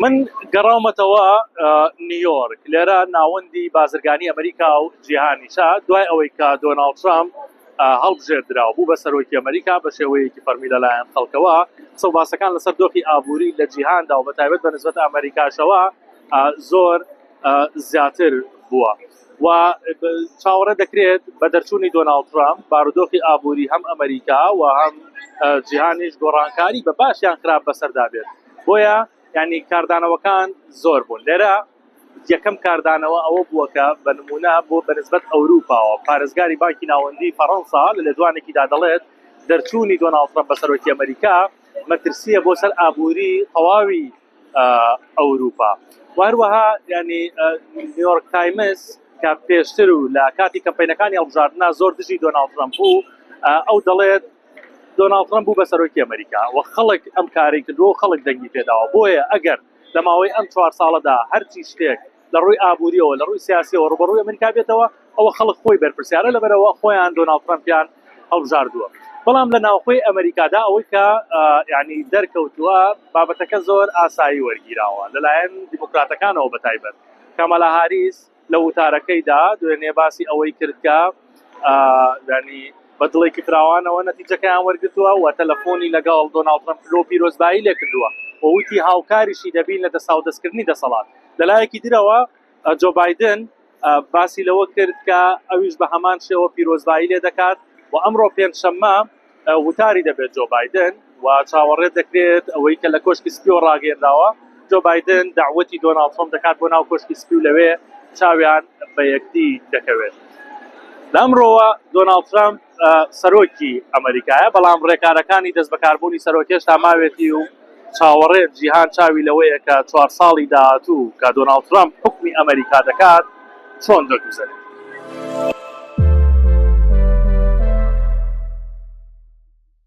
من گەڕاومەتەوە نیویۆرک، لێرە ناوەندی بازرگانی ئەمریکا و جیهانیشە، دوای ئەوەی کە دۆناڵد ترەمپ هەڵبژێردرا و بوو بە سەرۆکی ئەمریکا بە شێوەیەکی فەرمی لەلایەن خەڵکەوە، قسە و باسەکان لەسەر دۆخی ئابووری لە جیهاندا و بەتایبەت بە نسبەت ئەمریکاشەوە زۆر زیاتر بووە و چاوەڕێ دەکرێت بە دەرچوونی دۆناڵد ترەمپ بارودۆخی ئابووری هەم ئەمریکا و هەم جیهانیش گۆڕانکاری بە باش یان خراپ بەسەردا بێت. بۆیە یانی کاردانەوەکان زۆر بوون لێرە یەکەم کاردانەوە ئەوە بووە کە بە نمونە بۆ بەنسبەت ئەوروپاوە پارێزگاری بانکی ناوەندی فەڕەنسا لە لێدوانێکیدا دەڵێت دەرچوونی دۆناڵد ترەمپ بە سەرۆکی ئەمریکا مەترسیە بۆ سەر ئابووری تەواوی ئەوروپا و هەروەها ینی نیویۆرک تایمز کە پێشتر و لە کاتی کەمپینەکانی هەڵبژاردنە زۆر دژی دۆناڵد ترەمپ بوو ئەو دەڵێت دۆناڵد ترەمپ بوو بە سەرۆکی ئەمریکا و خەڵک ئەم کارەی کردووە و خەڵک دەنگی پێداوە، بۆیە ئەگەر لە ماوەی ئەم چوار ساڵەدا هەرچی شتێک لە ڕووی ئابوورییەوە، لە ڕووی سیاسییەوە ڕووبەڕووی ئەمریکا بێتەوە، ئەوە خەڵک خۆی بەرپرسیارە، لەبەرئەوە خۆیان دۆناڵد ترەمپیان هەڵبژاردووە. بەڵام لە ناوخۆی ئەمریکادا ئەوەی کە یانی دەرکەوتووە بابەتەکە زۆر ئاسایی وەرگیراوە لەلایەن دیموکراتەکانەوە بەتایبەت کامالا هاریس، لە وتارەکەیدا دوێنێ باسی ئەوەی کرد کە ینی بە دڵێکی فراوانەوە نەتیجەکەیان وەرگتووە و تەلەفۆنی لەگەڵ دۆناڵد ترەمپ کردووە پیرۆزبایی لێ کردووە و وتی هاوکاریشی دەبین لە دەساودەستکردنی دەسەڵات. لەلایەکی درەوە جۆ بایدن باسی لەوە کرد کە ئەویش بە هەمان شێوە پیرۆزبایی لێ دەکات و ئەمڕۆ پێنجشەممە وتاری دەبێت جۆ بایدن و چاوەڕێ دەکرێت ئەوەی کە لە کۆشکی سپیەوە ڕاگەیەنراوە جۆ بایدن داوەتی دۆناڵد ترەمپ دەکات بۆ ناو کۆشکی سپی و لەوێ چاویان بە یەکدی دەکەوێت. لەمڕۆوە دۆناڵد ترەمپ سەرۆکی ئەمریکایە، بەڵام ڕێکارەکانی دەستبەکاربوونی سەرۆک هێشتا ماوێتی و چاوەڕێ جیهان چاوی لەوەیە کە چوار ساڵی داهاتوو کە دۆناڵد ترەمپ حوکمی ئەمریکا دەکات چۆن دەگوزەرێت.